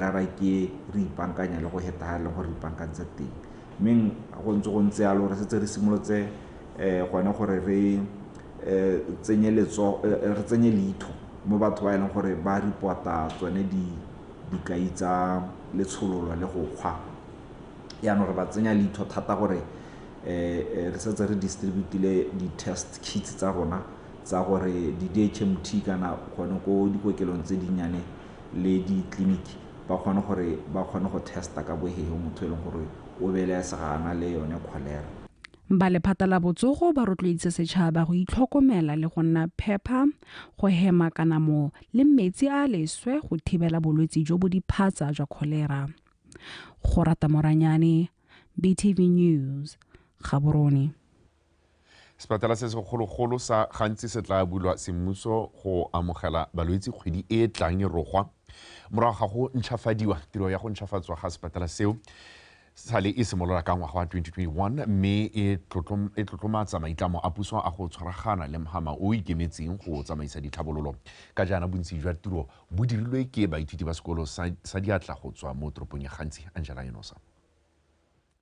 Cholera ke re ipankanya le go heta ha e leng gore re ipankantse teng. Mme go ntse go ntse yalo, re setse re simolotse gone gore re tsenye letso, re tsenye leitho mo batho ba e leng gore ba report-a tsone dikai tsa letshololo le go kgwa. Yaanong re ba tsenya leitho thata gore re setse re distributile di-test kits tsa rona tsa gore di-DHMT kana gone ko dikokelong tse dinnyane le ditleliniki ba kgone gore ba kgone go testa ka bohehe motho e leng gore o belaesega le yone cholera. Ba lephata la botsogo ba rotloeditse setšhaba go itlhokomela le go nna phepa, go hema kanamo le metsi a a leswe go thibela bolwetse jo bo diphatsa jwa cholera. Go rata Moranyane, BTV News, Gaborone. Sepatela se segologolo sa Gantsi se tla bulwa semmuso go amogela balwetse kgwedi e e tlang e rogwa morago ga go ntšhafadiwa. Tiro ya go ntšhafatswa ga sepatela seo sale e simolola ka ngwaga wa 2021, mme e tlotlomatsa maitlamo a puso a go tshwaragana le mhama o o ikemetseng go tsamaisa ditlhabololo. Ka jaana bontsi jwa tiro bo dirilwe ke baithuti ba sekolo sa diatla go tswa mo toropong ya Gantsi. Angela Enosa.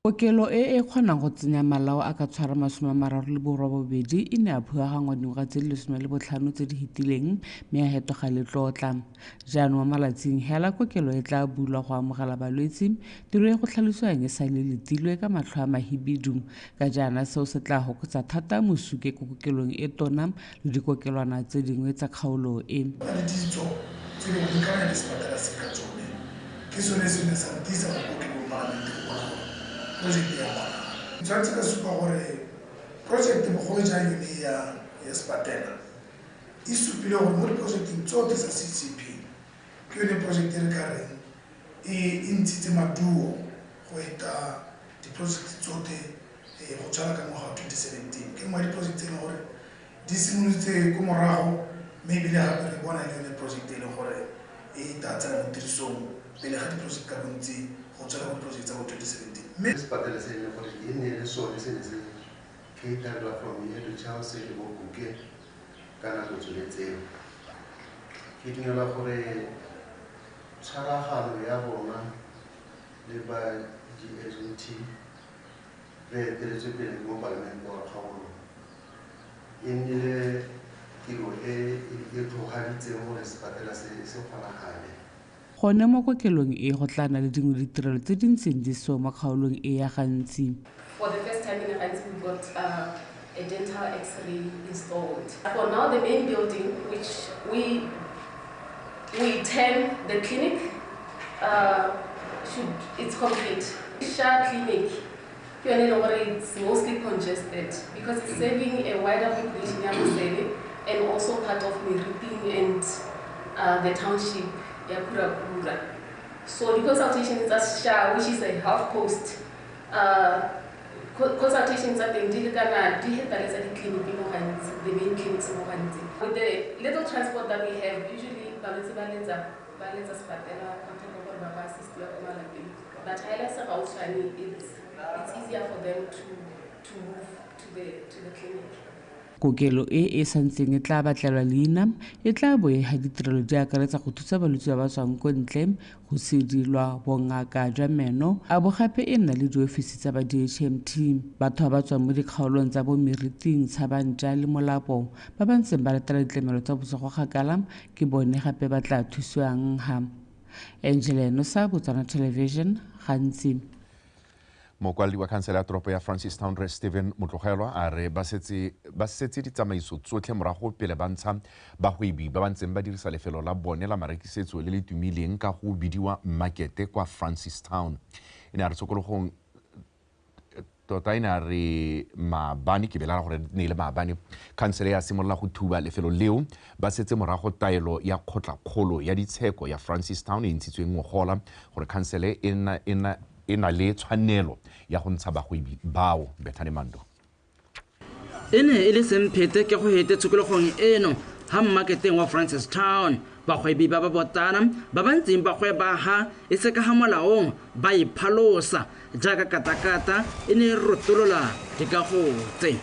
Kokelo e e kgonang go tsenya malao a ka tshwara 38 e ne a phuagangwa dingwaga tse di 15 tse di fetileng, mme ya fetoga letlotla. Jaanong mo malatsing hela kokelo e tla bulwa go amogela balwetse, tiro e go tlhalosiwang e sa le letilwe ka matlho a mahibidu, ka jaana seo se tla hokotsa thata mosuke ko kokelong e tona le dikokelwana tse dingwe tsa kgaolo e. Le ditso tse di lekana le sepatela se ka tsone ke sone se ne sa ntisa mo kokelong palamente go bona gore project ya kgona. Tshwanetse ka supa gore project bogolo jang yone ya sepatela e supile gore mo diprojecteng tsotlhe tsa CCP ke yone project e re ka reng e ntshitse maduo go eta diproject tsotlhe go tshwana ka ngwaga wa 2017. Ke nngwe ya diproject tse e leng gore di simolotse ko morago, mme ebile gape re bona e le yone project e leng gore e tla tsena mo tirisong pele ga diproject ka bontsi go tswela go diproject tsa bo 2017. Mme sepatela se e leng gore e ne le sone se ne se caterela from here to Charles le bo Kuke ka nako tsone tseo. Ke dumela gore tshwaragano ya rona le ba DHMT re eteletswe pele ke mopalamente wa kgaolo e nnile tiro e e tlhogaditseng gore sepatela se se kgonagale. Gone mo kokelong e go tla nna le dingwe ditirelo tse di ntseng di seo mo kgaolong e ya Gantsi. For the first time in Gantsi, we got a dental x-ray installed. For now, the main building, which we term the clinic, should it's complete. Sha Clinic, it's mostly congested because it's serving a wider population ya Mosele and also part of Meriting and the township ya Kura-Kura. So the consultation is at Sha, which is a health post. Consultations at the di lekana di heta le tsa ditleliniki mo Gantsi, the main clinics mo Gantsi. With the little transport that we have, usually balwetse ba letsa sepatela kwa thoko gore ba assistiwa ko malapeng. But ha e le se gautshwane, it's easier for them to move to the clinic. Kokelo e e santseng e tla batlelwa leina e tla bo e ha ditirelo di akaretsa go thusa balwetse ba ba tswang ko ntle, go sedilwa, bongaka jwa meno, a bo gape e nna le diofisi tsa ba DHMT. Batho ba ba tswang mo dikgaolong tsa bo Meriting, Tshabantša le Molapo ba ba ntseng ba latela ditlamelo tsa botsogo kgakala ke bone gape ba tla thusiwang ha. Angela Nosa, Botswana Television, Gantsi. Mokwaledi wa khansele ya toropo ya Francistown, Re Stephen Motlogelwa, a re ba setse ditsamaiso tsotlhe morago pele ba ntsha bagwebi ba ba ntseng ba dirisa lefelo la bone la marekisetso le le tumileng ka go bidiwa Makete kwa Francistown. E ne a re tshokologong tota, e ne a re maabane, ke belela gore ne e le maabane, khansele ya simolola go thuba lefelo leo ba setse morago taelo ya kgotlakgolo ya ditsheko ya Francistown e ntshitsweng ngogola gore khansele e na le tshwanelo ya go ntsha bagwebi bao. Bethane Mando. E ne e le semphete ke go hete tshokologong eno ha mmaketeng wa Francistown bagwebi ba ba botana ba ba ntseng ba gweba ha e se ka ga molaong ba iphalosa jaaka katakata e ne e rotolola dikago tse.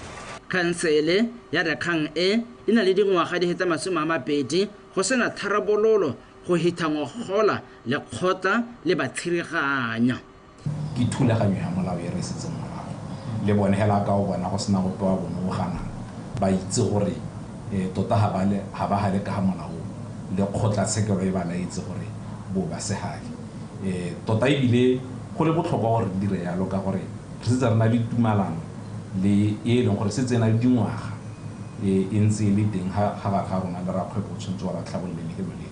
Khansele ya re kgang e e na le dingwaga di heta 20 go sena tharabololo go hitha ngogola lekgotla le ba tshiriganya. Ke thulaganyo ya molao e re setseng morago le bone hela ka o bona go sena gope wa bone o ganang ba itse gore tota ha ba hale ka ha molao le kgotlatshekelo e ba laetse gore bo ba se hale. Tota ebile go le botlhokwa gore re dire yalo ka gore re setse re na le tumalano le e leng gore setse na le dingwaga e ntse e le teng ga gare ga rona le rakgwebo o tshwanetse wa ba tlhabolole lefelo le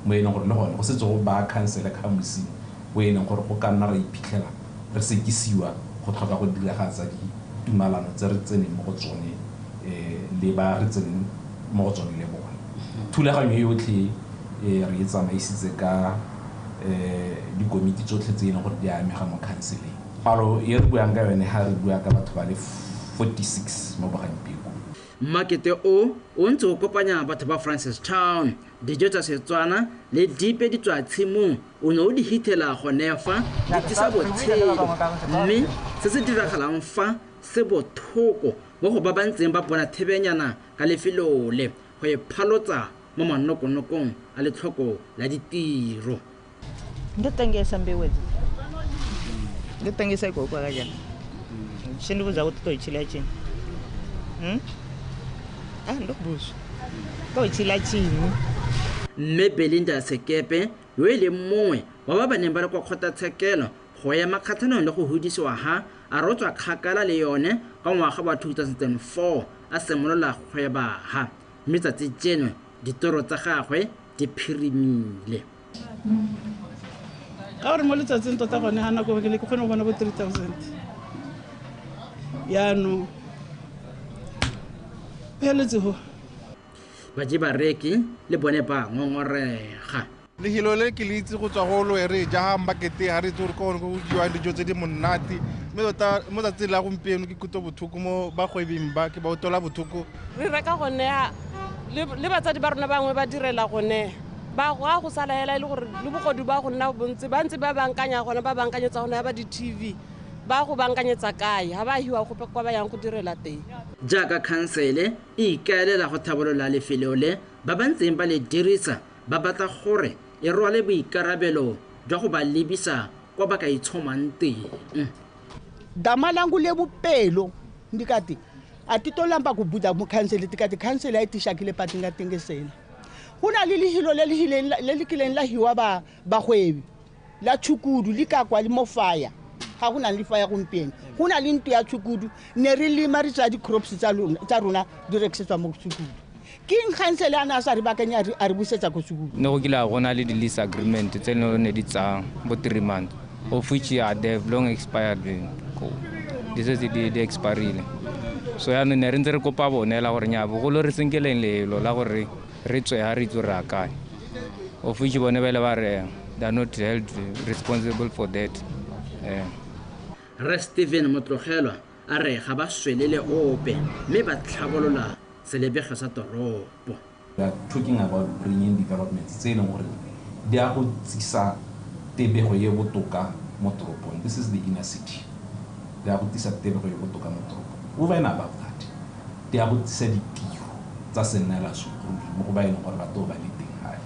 mo e leng gore le gone go setse go ba khansele ka mosimo o e leng gore go ka nna ra iphitlhela re sekisiwa go tlhoka go diragatsa ditumalano tse re tseneng mo go tsone le ba re tseneng mo go tsone le bone. Thulaganyo e yotlhe re e tsamaisitse ka dikomiti tsotlhe tse e leng gore di amega mo khanseleng. Palo e re buang ka yone ha re bua ka batho ba le 46 mo Bogampeko. Makete o ntse o kopanya batho ba Francistown, dijo tsa Setswana le dipe di tswa tshimong o ne o di hithela gone fa di tlisa botshelo, mme se se diragalang fa se bothoko mo go ba ba ntseng ba bona thebenyana ka lefelo le go e phalotsa mo manokonokong a letlhoko la ditiro. Ndo tengesa mbewedzi ndo tengesa ikoko ka jana xindibuza ku to itshila chini ndo buzo to itshila chini. Mme Belinda Sekepe yo e leng mongwe wa ba ba neng ba le kwa kgotlatshekelo go ema kgatlhanong le go hudisiwa ha a rotswa kgakala le yone ka ngwaga wa 2004 a simolola kgweba ha, mme tsatsi tseno ditoro tsa gagwe di phirimile. Ka gore mo letsatsing tota gone ga nako ke ne ke kgone go bona bo 3000 yaanong pheletse go. Baji bareki le bone ba ngongorega. Lehelo le ke le itse go tswa go loere ja ga makete ha re itse gore ke gone go jewa dijo tse di monate, mme tota mo tsatsing la gompieno ke kutlwa botlhoko mo bagwebing ba ke ba utlwela botlhoko. Re reka gone le batsadi ba rona bangwe ba direla gone ba go sala hela e le gore le bogodu ba go nna bontsi ba ntse ba bankanya gone ba bankanyetsa gone ba di-TV ba go bankanyetsa kae ha ba hiwa gope kwa ba yang go direla teng. Jaaka khansele e ikaelela go tlhabolola lefelo le ba ba ntseng ba le dirisa ba batla gore e rwale boikarabelo jwa go ba lebisa kwa ba ka itshomang teng. Damalangu le bopelo ndikati a ti to lamba go buda mo khansele tikati khansele a e tishakile patinga tengesela. Go na le lehilo le le kileng la hiwa ba bagwebi la tshukudu le ka kwa le mo fire ga go na le fire gompieno go na le ntlo ya tshukudu ne re lema re tsa di-crops tsa rona di rekisetswa mo tshukudu. Ke eng khansele a ne a sa re baakanye a re busetsa ko tshukudu? Ne go kile go na le di-lease agreement tse ne di tsaya bo 3 months of which are they've long expired, di setse di expirile. So yaanong ne re ntse re kopa bone la gore nya bogolo re senkeleng lelo la gore re tswe ha re itse re akae, of which bone ba ile ba re they are not held responsible for that. Re Steven Motlogelwa a re ga ba swelele ope mme ba tlhabolola selebego sa toropo. We are talking about bringing developments tse e leng gore di a go tsisa tebego e botoka mo toropong. This is the inner city. Di a go tsisa tebego e botoka mo toropong. Over and above that, di a go tsisa ditiro tsa sennela ruri mo go ba e leng gore batho ba le teng gale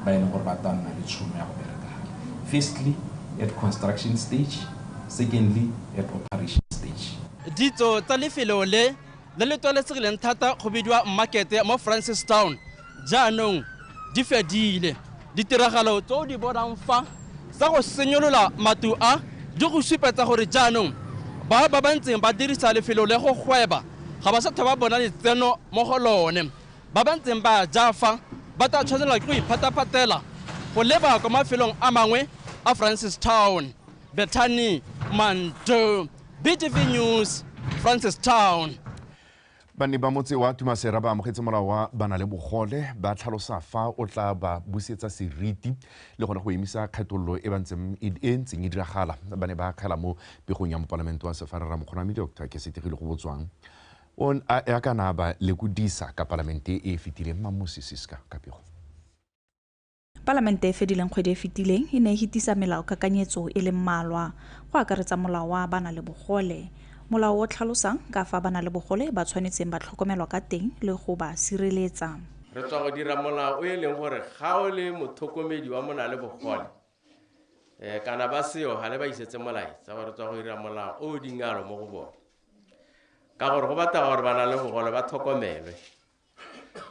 ba e leng gore ba tla nna le tšhono ya go bereka gale. Firstly, at construction stage, secondly, at operation stage. Ditso tsa lefelo le le tlwaelesegileng thata go bidiwa market mo Francistown jaanong di fedile. Ditiragalo tse o di bonang fa tsa go senyolola matlo a di go supetsa gore jaanong ba ba ntseng ba dirisa lefelo le go gweba ga ba sa tlhola ba bona letseno mo go lone. Ba ba ntseng ba ja fa ba tla tshwanelwa ke go iphataphatela go leba kwa mafelong a mangwe a Francistown. Bethany Manto, BTV News, Francistown. Banni ba motse wa Tumasera ba amogetse molao wa bana le bogole ba tlhalosa fa o tla ba busetsa seriti le gone go emisa kgethololo e e ntseng e diragala. Ba ne ba akgela mo pegong ya mopalamente wa Sefara Ramokgonami Dr. Kesetegile Gobotswang o a kana ba lekodisa ka palamente e fetileng. Mmamosi Siska ka pego. Palamente e fedileng kgwedi e fetileng e ne e hitisa melao kakanyetso e le mmalwa go akaretsa molao wa bana le bogole. Molao o tlhalosang ka fa bana le bogole ba tshwanetseng ba tlhokomelwa ka teng le go ba sireletsa. Re tswa go dira molao o e leng gore ga o le motlhokomedi wa mona le bogole kana ba seo ga le ba isetse molaetsa gore tswa go dira molao o dingalo mo go bone. Ka gore go batla gore ba na le bogole ba tlhokomelwe.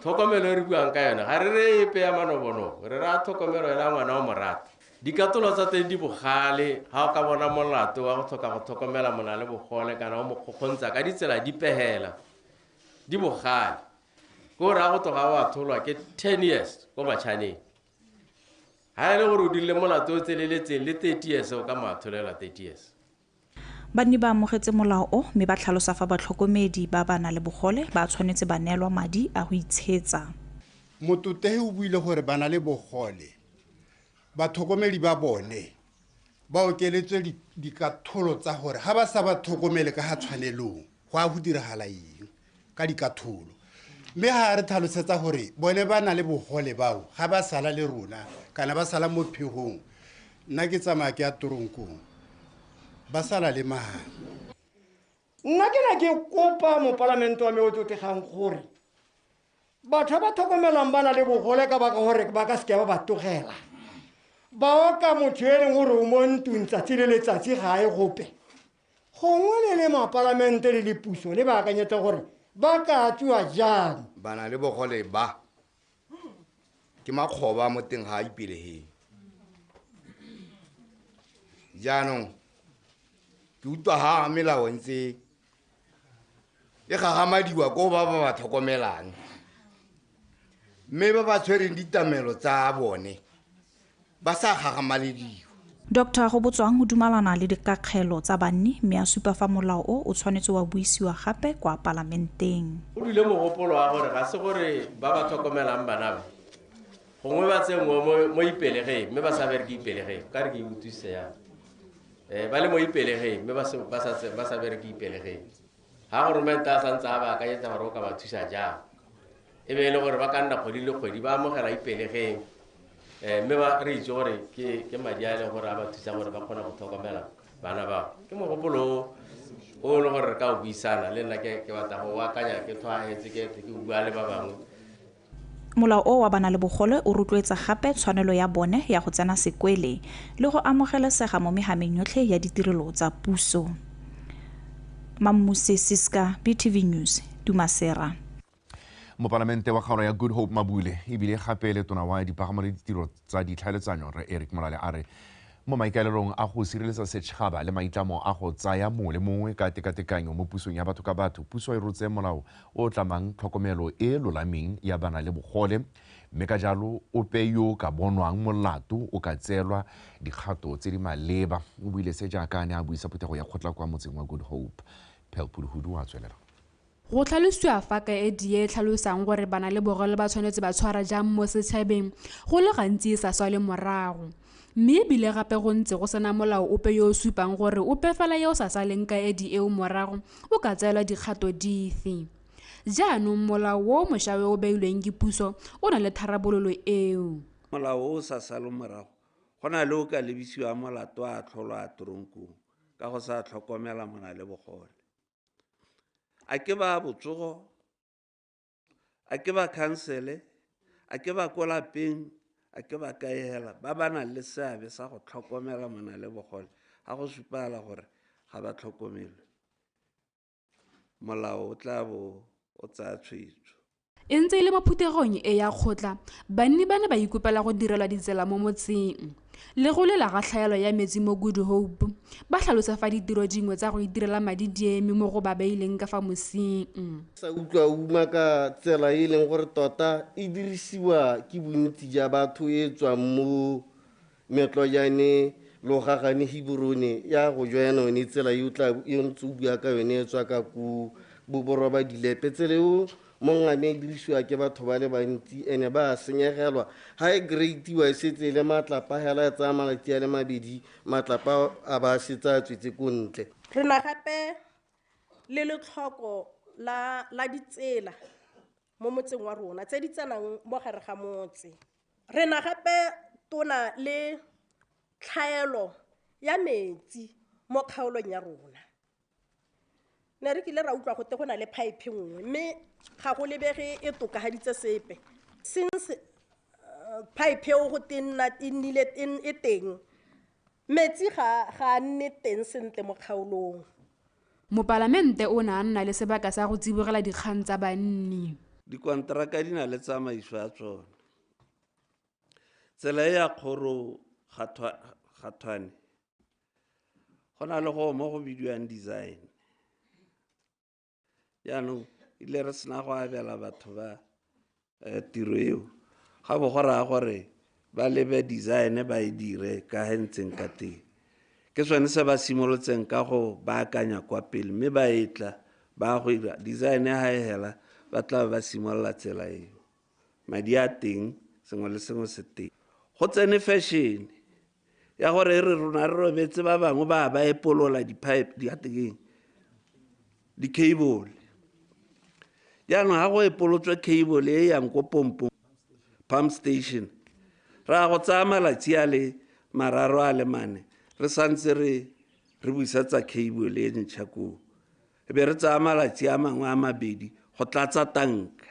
Tlhokomelo e re buang ka yone ga re re epe ya manobonobo, re raya tlhokomelo ya ngwana wa morata. Dikatolo tsa teng di bogale ga o ka bona molato wa go tlhoka go tlhokomela mona le bogole kana o mo kgokgontsa ka ditsela di pehela di bogale. Ko ra go tloga wa tholwa ke 10 years ko batšhaneng. Ha e le gore o dirile molato o tseleletseng le 30 years o ka mo atholela 30 years. Banni ba amogetse molao o mme ba tlhalosa fa batlhokomedi ba ba nang le bogole ba tshwanetse ba neelwa madi a go itshetsa. Mototegi o buile gore ba na le bogole batlhokomedi ba bone ba okeletswe dikatholo tsa gore ga ba sa ba tlhokomele ka ga tshwanelong go a go diragala eng ka dikatholo. Mme ga re tlhalosetsa gore bone ba na le bogole bao ga ba sala le rona kana ba sala mo phegong, nna ke tsamaya ke ya toronkong ba sala le mang. Nna ke na ke kopa mopalamente wa me o tlotegang gore batho ba tlhokomelang ba na le bogole ka baka gore ba ka seke ba ba tlogela. Ba oka motho e leng gore o mo ntlong tsatsi le letsatsi ga a ye gope. Gongwe le le mapalamente le le puso le ba akanyetse gore ba ka tswa jang. Ba na le bogole ba ke makgoba mo teng ga a ipelegeng. Jaanong ke utlwa ha melao ntse e gagamadiwa ko ba ba ba tlhokomelang, mme ba ba tshwereng ditamelo tsa bone ba sa gagamalediwa. Dr. Gobotswang o dumalana le dikakgelo tsa banni mme a supa fa molao o o tshwanetse wa buisiwa gape kwa palamenteng. O dule mogopolo wa gore ga se gore ba ba tlhokomelang bana ba gongwe ba tsenngwe mo ipelegeng mme ba sa bereke ipelegeng, ka re ke e utlwisise yang. Ba le mo ipelegeng mme ba sa bereke ipelegeng. Ha goromente a santse a ba akanyetsa gore o ka ba thusa jang, e be e le gore ba ka nna kgwedi le kgwedi ba amogela ipelegeng, mme ba re itse gore ke madi a e leng gore a ba thusa gore ba kgone go tlhokomela bana bao. Ke mogopolo o le gore re ka o buisana le nna ke batla go akanya ke tlhwaetse ke bua le ba bangwe. Molao o wa bana le bogole o rotloetsa gape tshwanelo ya bone ya go tsena sekwele le go amogelesega mo mehameng yotlhe ya ditirelo tsa puso. Mamuse Siska, BTV News, Tumasera. Mopalamente wa kgaolo ya Good Hope Mabule ebile gape le tona wa dipagamo le ditiro tsa ditlhaeletsanyo re Eric Molale a re mo maikaelelong a go sireletsa setšhaba le maitlamo a go tsaya mongwe le mongwe ka tekatekanyo mo pusong ya batho ka batho, puso e rotse molao o tlamang tlhokomelo e lolameng ya bana le bogole, mme ka jalo ope yo ka bonwang molato o ka tseelwa dikgato tse di maleba. O buile se jaaka a ne a buisa phuthego ya kgotla kwa motseng wa Good Hope. Pelpuluhudu a tswelela. Go tlhalosiwa fa kaedi e tlhalosang gore bana le bogole ba tshwanetse ba tshwara jang mo setšhabeng go le gantsi e sa swale morago, mme ebile gape go ntse go sena molao ope yo o supang gore ope fela yo o sa saleng kaedi eo morago o ka tseelwa dikgato dife. Jaanong molao o mošwa o beilweng ke puso o na le tharabololo eo. Molao o o sa saleng morago go na le o ka lebisiwang molato a tlholwa a toronkong ka go sa tlhokomela mona le bogole. A ke ba botsogo, a ke ba khansele, a ke ba ko lapeng, a ke ba kae hela, ba ba nang le seabe sa go tlhokomela mona le bogole ga go supagala gore ga ba tlhokomelwe, molao o tla bo o tsaya tshwetso. E ntse e le mo phuthegong e ya kgotla, banni ba ne ba ikopela go direlwa ditsela mo motseng le go lela ga tlhaelo ya metsi mo Good Hope. Ba tlhalosa fa ditiro dingwe tsa go itirela madi di eme mo go ba beileng ka fa mosing. Sa utlwa uma ka tsela e leng gore tota e dirisiwa ke bontsi ja batho e tswang mo Metlojane, Logagane, Hebrone ya go joina yone tsela e o tla e ntse o bua ka yone e tswa ka ko boborwa ba dilepe. Tsela eo mo ngame e dirisiwa ke batho ba le bantsi ene ba senyegelwa ha e grade-iwa e setse e le matlapa hela e tsaya malatsi a le mabedi, matlapa a ba setse a tswetse ko ntle. Re na gape le letlhoko la ditsela mo motseng wa rona tse di tsenang mo gare ga motse. Re na gape tona le tlhaelo ya metsi mo kgaolong ya rona. Ne re kile ra utlwa gote go na le pipe nngwe mme ga go lebege e tokahaditse sepe. Since pipe eo go teng e nnile e teng, metsi ga a nne teng sentle mo kgaolong. Mopalamente o ne a nna le sebaka sa go tsibogela dikgang tsa banni. Dikonteraka di na le tsamaiso ya tsone. Tsela e ya kgoro gathwane go na le go mo go bidiwang design. Jaanong ile re sena go abela batho ba tiro eo, ga bo go raya gore ba lebe design ba e dire ka he ntseng ka teng. Ke sone se ba simolotseng ka go baakanya kwa pele, mme ba etla ba go dira design ha e hela ba tla ba simolola tsela eo. Madi a teng, sengwe le sengwe se teng. Go tsene fashion ya gore e re rona re robetse ba bangwe ba epolola di-pipe di di-cable. Jaanong ga go epolotswe cable e yang ko pompong pump station, ra go tsaya malatsi a le 3 a le 4 re santse re buisetsa cable e ntšha koo, e be re tsaya malatsi a mangwe a 2 go tlatsa tanka.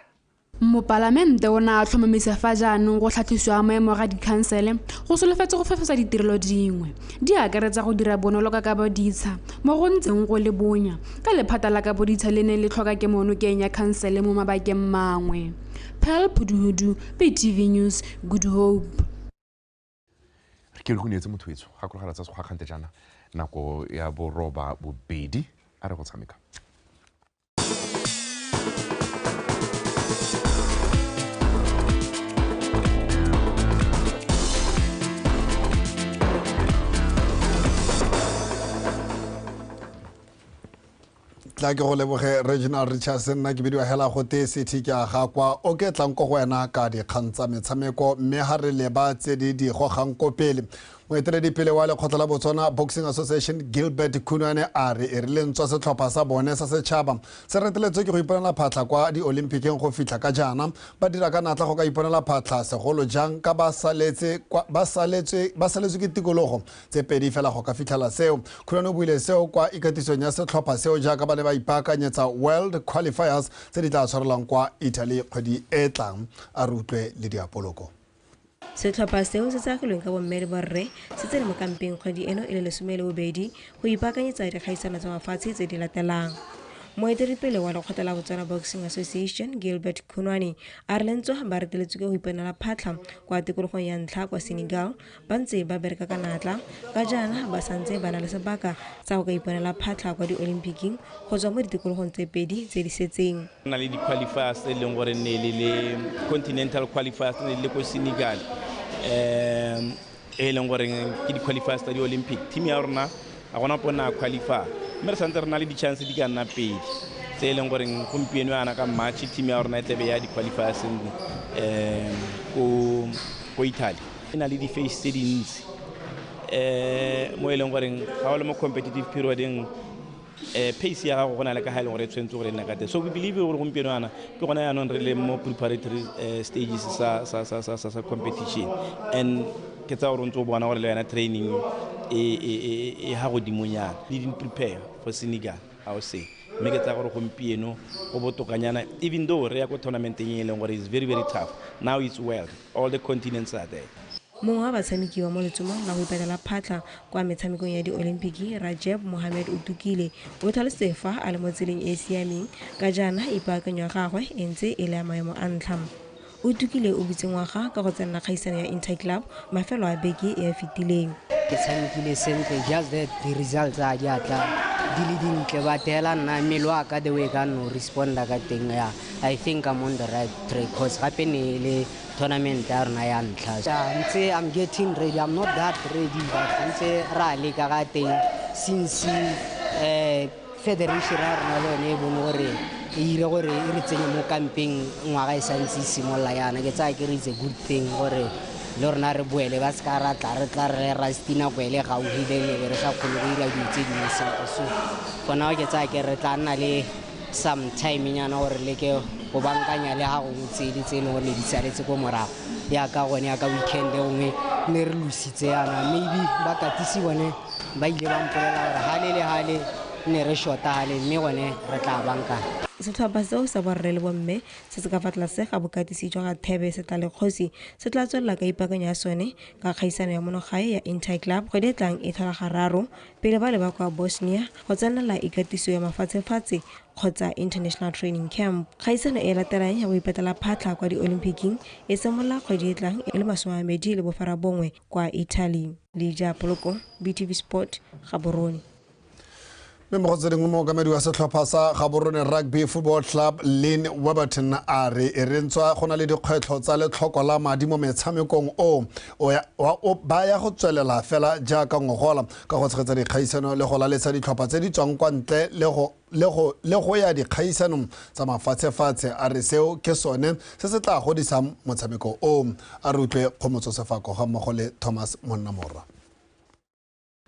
Mopalamente o ne a tlhomamisa fa jaanong go tlhatlhisiwa maemo ga dikhansele go solofetse go fefosa ditirelo dingwe, di akaretsa go dira bonolo ka kaboditsha mo go ntseng go le bonya, ka lephata la kaboditsha le ne le tlhoka kemonokeng ya khansele mo mabakeng mangwe. Pearl Phuduhudu, BTV News, Good Hope. Re ke re go neetse motho etsho gakologela tsa sekgwa kgante jaana nako ya 8:30 a re go tshameka. Tla ke go leboge Reginald Richardson, nna ke bidiwa hela go te city ke a ga kwa o ke tlang ko go wena ka dikgang tsa metshameko, mme ha re leba tse di di gogang ko pele. Moeteledipele wa lekgotla la Botswana Boxing Association Gilbert Khunwane a re e rile ntswa setlhopha sa bone sa setšhaba se reteletswe ke go iponela phatlha kwa di-Olympiceng go fitlha ka jaana, ba dira ka natla go ka iponela phatlha segolo jang ka ba saletswe ke tikologo tse 2 fela go ka fitlhela seo. Khunwane o buile seo kwa ikatisong ya setlhopha seo jaaka ba ne ba ipaakanyetsa World Qualifiers tse di tla tshwarelwang kwa Italy kgwedi e tlang. A re utlwe le diapoloko. Setlhopha seo se se agilweng ka bomme le borre se tsene mo kampeng kgwedi eno e le 12 go ipaakanyetsa dikgaisano tsa mafatshe tse di latelang. Moeteledipele wa lekgotla la Botswana Boxing Association Gilbert Khunwane a re lentswa ba reteletswe ke go iponela phatlha kwa tikologong ya ntlha kwa Senegal, ba ntse ba bereka ka natla ka jaana ba santse ba na le sebaka sa go ka iponela phatlha kwa di-Olympiking go tswa mo ditikologong tse 2 tse di setseng. Na le di-qualifiers tse e leng gore ne le le continental qualifiers ne le ko Senegal, e leng gore ke di-qualifiers tsa di-Olympic. Team ya rona ga gona pona qualify, mme re santse re na le di-chance di ka nna 2 tse e leng gore gompieno yana ka March team ya rona e tlebe ya di-qualifiers ko Italy. E na le di-face tse dintsi mo e leng gore ga o le mo competitive periodeng pace ya gago go na le ka ga e leng gore e tshwanetse gore e nne ka teng. So we believe gore gompieno yana ke gona yaanong re le mo preparatory stages sa competition, and ke tsa gore o ntse o bona gore le yona training e ha godimonyana. They didn't prepare for Senegal, I would say. Mme ke tsa gore gompieno go botokanyana, even though re ya ko tournamenteng e leng gore is very very tough. Now it's world, all the continents are there. Mongwe wa batshameki wa mo letsomong la go ipatela phatlha kwa metshamekong ya di-Olympiki Rajeb Mohamed Otukile o tlhalositse fa a le mo tseleng e e siameng ka jaana ipaakanyo ya gagwe e ntse e le ya maemo a ntlha. Otukile o butse ngwaga ka go tsenela kgaisano ya Interclub mafelo a beke e a fetileng. Ke tshamekile sentle, just that the results a di a tla di le dintle, but hela nna mmele wa ka the way ka no responda ka teng, ya I think I'm on the right track cause gape ne le tournament ya rona ya ntlha. Ntse I'm getting ready, I'm not that ready but ntse ra leka ka teng since federation ya rona le yone e bone gore e ire gore e re tsenye mo kampeng ngwaga e santse e simolola yana. Ke tsaya ke re it's a good thing gore le rona re boele ba seka ra tla re tla re rusty nako e le gaufi le re sa kgone go dira dilo tse dingwe sentle. So for now ke tsaya ke re tla nna le some time nyana gore leke go bankanya le ga gongwe tse di tse e leng gore ne di saletse ko morago, yaka gone yaka weekend gongwe ne re lositse yana, maybe bakatisi bone ba ile ba mpolela gore hale le hale Ne re shota le mme gone re tla bankanya. Setlhopha seo sa borre le bomme se se ka fa tlase ga bokatisi jwa ga Thebe Setlalekgosi se tla tswelela ka ipakanyo ya sone ka kgaisano ya monogae ya Inter-Club kgwedi e tlang e tlhola gararo pele ba leba kwa Bosnia go tsenela ikatiso ya mafatshefatshe kgotsa International Training Camp. Kgaisano e latelang ya go ipetela phatlha kwa di-Olympiking e simolola kgwedi e tlang e le 29 kwa Italy. Lija Poloko, BTV Sport, Gaborone. Mme mo go tse dingwe mookamedi wa setlhopha sa Gaborone Rugby Football Club Lynn Weberton a re e re ntswa go na le dikgwetlho tsa letlhoko la madi mo metshamekong o ba ya go tswelela fela jaaka ngogola ka go tshegetsa dikgaisano le go laletsa ditlhopha tse di tswang kwa ntle le go ya dikgaisanong tsa mafatshefatshe. A re seo ke sone se se tla godisang motshameko o. A re utlwe Kgomotso Sefako ga mmogo le Thomas Monnamorwa.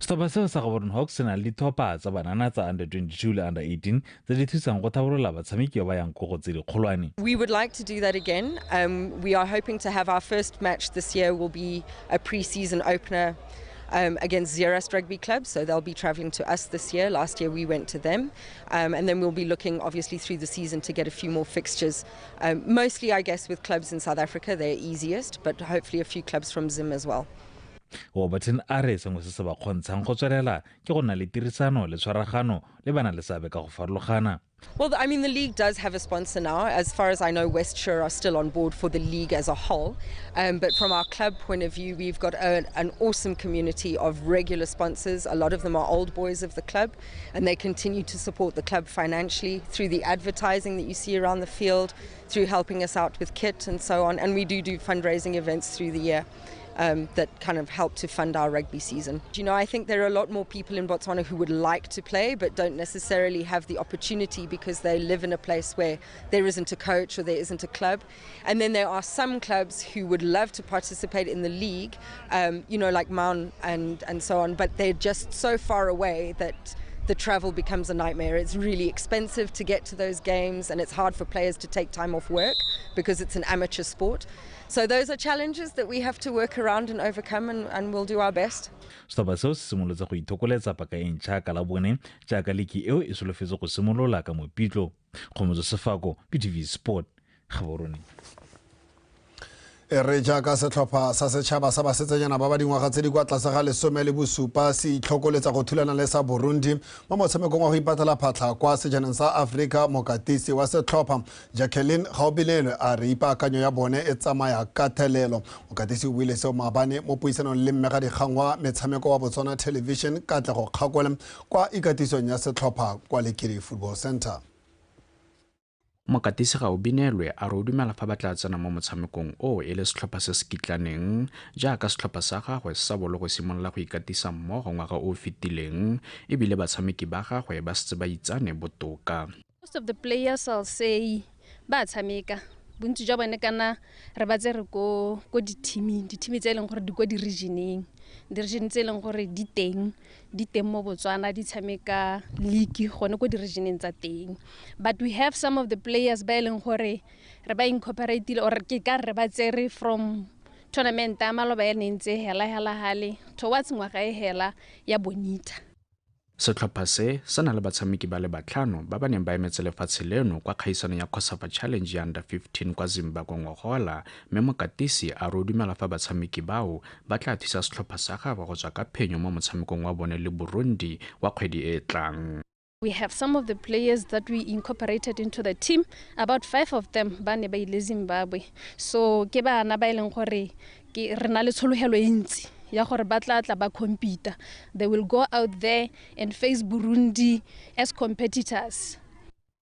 Setlhopha seo sa Gaborone Hawks se na le ditlhopha tsa banana tsa under 22 le under 18 tse di thusang go thabolola batshameki ba ba yang ko go tse dikgolwane. We would like to do that again. We are hoping to have our first match this year will be a pre-season opener against Zeerust Rugby Club, so they'll be travelling to us this year. Last year we went to them, and then we'll be looking obviously through the season to get a few more fixtures, mostly I guess with clubs in South Africa, they're easiest, but hopefully a few clubs from Zim as well. Warburton a re sengwe se se ba kgontshang go tswelela ke go nna le tirisano le tshwaragano le bana le seabe ka go farologana. Well, I mean, the league does have a sponsor now. As far as I know, Westshire are still on board for the league as a whole. But from our club point of view, we've got an awesome community of regular sponsors. A lot of them are old boys of the club, and they continue to support the club financially through the advertising that you see around the field, through helping us out with kit and so on. And we do fundraising events through the year. That kind of help to fund our rugby season. You know, I think there are a lot more people in Botswana who would like to play but don't necessarily have the opportunity because they live in a place where there isn't a coach or there isn't a club. And then there are some clubs who would love to participate in the league, you know, like Maun and so on, but they're just so far away that the travel becomes a nightmare. It's really expensive to get to those games, and it's hard for players to take time off work because it's an amateur sport. So those are challenges that we have to work around and overcome, and we'll do our best. Setlhopha seo se simolotse go ithokoletsa paka e ntšha ka la bone jaaka liki eo e solofetse go simolola ka Mopitlo. Kgomotso Sefako, BTV Sport, Gaborone. E re jaaka setlhopha sa setšhaba sa basetsanyana ba ba dingwaga tse di kwa tlase ga 17 se itlhokoletsa go thulana le sa Burundi mo motshamekong wa go ipatela phatlha kwa sejaneng sa Afrika. Mokatisi wa setlhopha Jacqueline Gaobilelwe a re ipaakanyo ya bone e tsamaya ka thelelo. Mokatisi o buile seo maabane mo puisanong le mmegadikgang wa metshameko wa Botswana Television Katlego Kgakole kwa ikatisong ya setlhopha kwa Lekedi Football Center. Mokatisi Gaobinelwe a re o dumela fa ba tla tsena mo motshamekong o e le setlhopha se se kitlaneng jaaka setlhopha sa gagwe sa bolo go simolola go ikatisa mmogo ngwaga o o fetileng ebile batshameki ba gagwe ba setse ba itsane botoka. Most of the players, I'll say, ba tshameka. Bontsi jwa bone kana re ba tsere ko di-teaming, di-team tse e leng gore di ko di-regioneng, di-region tse e leng gore di teng mo Botswana, di tshameka league gone ko di-regioneng tsa teng. But we have some of the players ba e leng gore re ba incorporatile or ke ka re ba tsere from tournament ya maloba e ne ntse hela hela hale towards ngwaga e hela ya Bonita. Setlhopha se se na le batshameki ba le batlhano ba ba neng ba emetse lefatshe leno kwa kgaisanong ya COSAFA Challenge ya Under 15 kwa Zimbabwe ngogola, mme mokatisi a re o dumela fa batshameki bao ba tla thusa setlhopha sa gagwe go tswa ka phenyo mo motshamekong wa bone le Burundi wa kgwedi e e tlang. We have some of the players that we incorporated into the team, about 5 of them ba ne ba ile Zimbabwe. So ke bana ba e leng gore ke re na le tshologelo e ntsi ya gore ba tla tla ba compete. They will go out there and face Burundi as competitors.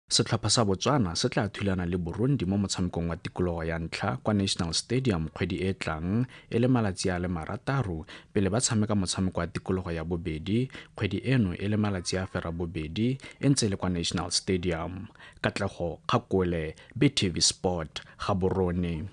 Setlhopha sa Botswana se tla thulana le Burundi mo motshamekong wa tikologo ya ntlha kwa National Stadium kgwedi e tlang e le malatsi a le 6 pele ba tshameka motshameko wa tikologo ya bobedi kgwedi eno e le malatsi a 8 e ntse le kwa National Stadium. Katlego Kgakole, BTV Sport, Gaborone.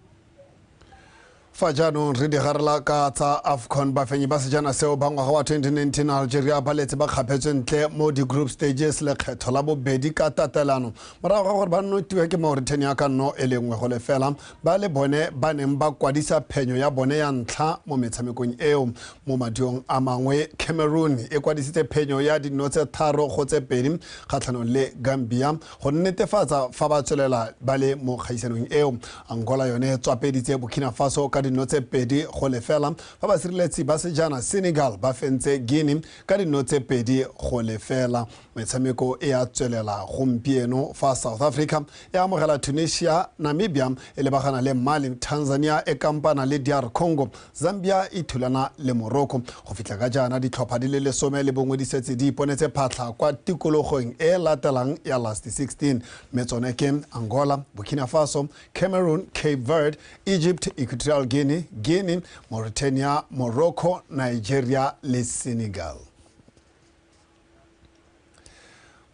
Fa jaanong re digarela ka tsa AFCON, bafenyi ba sejana seo ba ngwaga wa 2019 Algeria ba letse ba kgaphetswe ntle mo di-group stages lekgetho la bobedi ka tatelano morago ga gore ba notiwe ke Mauritania ka 0-1, ba le bone ba neng ba kwadisa phenyo ya bone ya ntlha mo metshamekong eo. Mo madiong a mangwe, Cameroon e kwadisitse phenyo ya 3-2 kgatlhanong le Gambia go netefatsa fa ba tswelela ba le mo kgaisanong eo. Angola yone e tswapeditse Burkina Faso ka 2-0, fa basireletsi ba sejana Senegal ba fentse Guinea ka 2-0. Metshameko e a tswelela gompieno fa South Africa e amogela Tunisia, Namibia e lebagana le Mali, Tanzania e kampana le DR Congo, Zambia e thulana le Morocco. Go fitlha ka jaana ditlhopha di le 11 di setse di iponetse phatlha kwa tikologong e latelang ya last 16, mme tsone ke Angola, Burkina Faso, Cameroon, Cape Verde, Egypt, Equatorial Guinea, Guinea, Mauritania, Morocco, Nigeria le Senegal.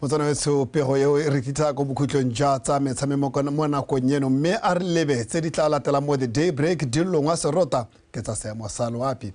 Motsana wetsho, pego eo e re titsa ko bokhutlong jwa tsa metshameko mo nakong eno, mme a re lebe tse di tla latelang mo The Daybreak di longwa serota ke tsa seemo sa loapi.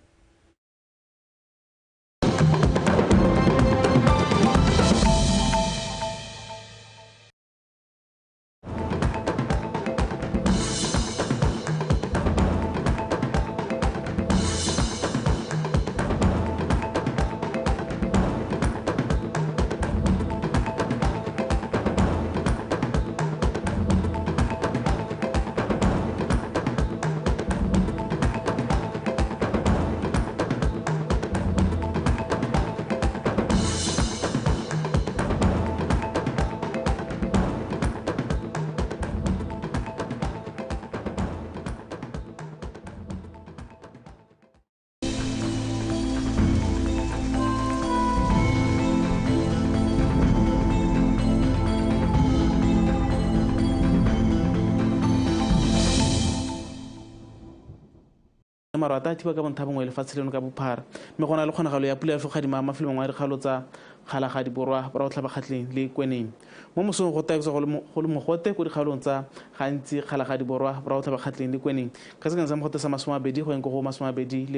Maro a tla thiba ka bontha bongwe lefatshe leno ka bophara, mme go na le kgonagalo ya pula ya fogadima mafelo mangwe a dikgaolo tsa Kgalagadi Borwa, Boraotlhabakgatleng le Kweneng. Mo mosong go taekisa go le mogote ko dikgaolong tsa Gantsi, Kgalagadi Borwa, Boraotlhabakgatleng le Kweneng ka sekeng sa mogote sa 20 go yeng ko go 21,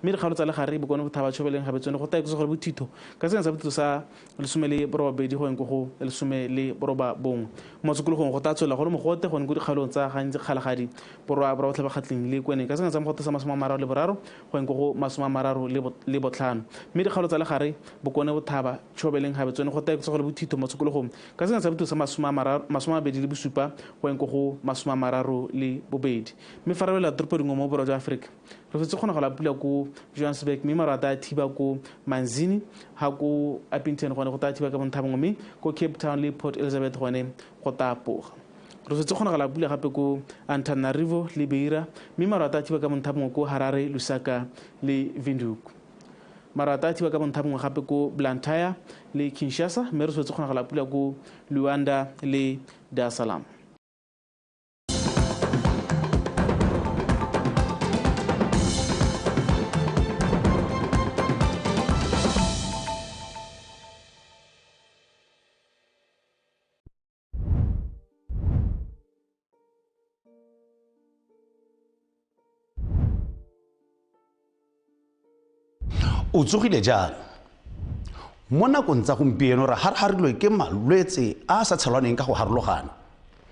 mme dikgaolo tsa Legare, Bokone Bothaba, Tshobeleng, Gabetsone go taekisa go le bothitho ka sekeng sa bothitho sa 18 go yeng ko go 19. Mo tshokologong go tla tswelela go le mogote go yeng ko dikgaolong tsa Gantsi, Kgalagadi Borwa, Boraotlhabakgatleng le Kweneng ka sekeng sa mogote sa 33 go yeng ko go 35, mme dikgaolo tsa Legare, Bokone Bothaba, Tshobeleng, Gabetsone go taekisa go le bothitho mo tshokologong ka sekeng sa bothitho sa 27 go yeng ko go 32. Mme fa re wela toropo dingwe mo borwa jwa Aforika, re setse kgonagalo ya pula ko Johannesburg, mme maro a tla thiba ko Manzini, ga ko Upington gone go tla thiba ka bontha bongwe, mme ko Cape Town le Port Elizabeth gone go tla poga. Re setse kgonagalo ya pula gape ko Antananarivo le Beira, mme maro a tla thiba ka bontha bongwe ko Harare, Lusaka le Windhoek. Maro a tla thiba ka bontha bongwe gape ko Blantyre le Kinshasa, mme re setse kgonagalo ya pula ko Luanda le Dar es Salaam. O tsogile jang? Mo nakong tsa gompieno re harharilwe ke malwetse a a sa tshelwaneng ka go harologana.